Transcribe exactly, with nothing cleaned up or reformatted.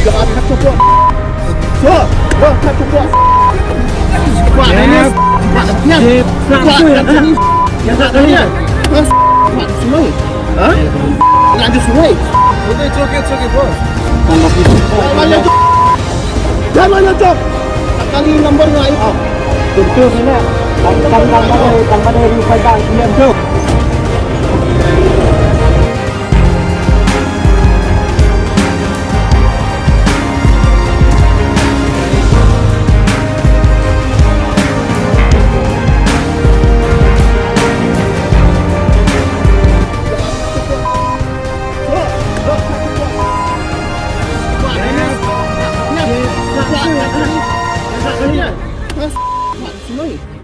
It's okay, it's okay, boss. Jangan, jangan, jangan. Kali number nga ai. Tentu sana. Tang tang tang tang tang tang tang tang tang tang. Wait.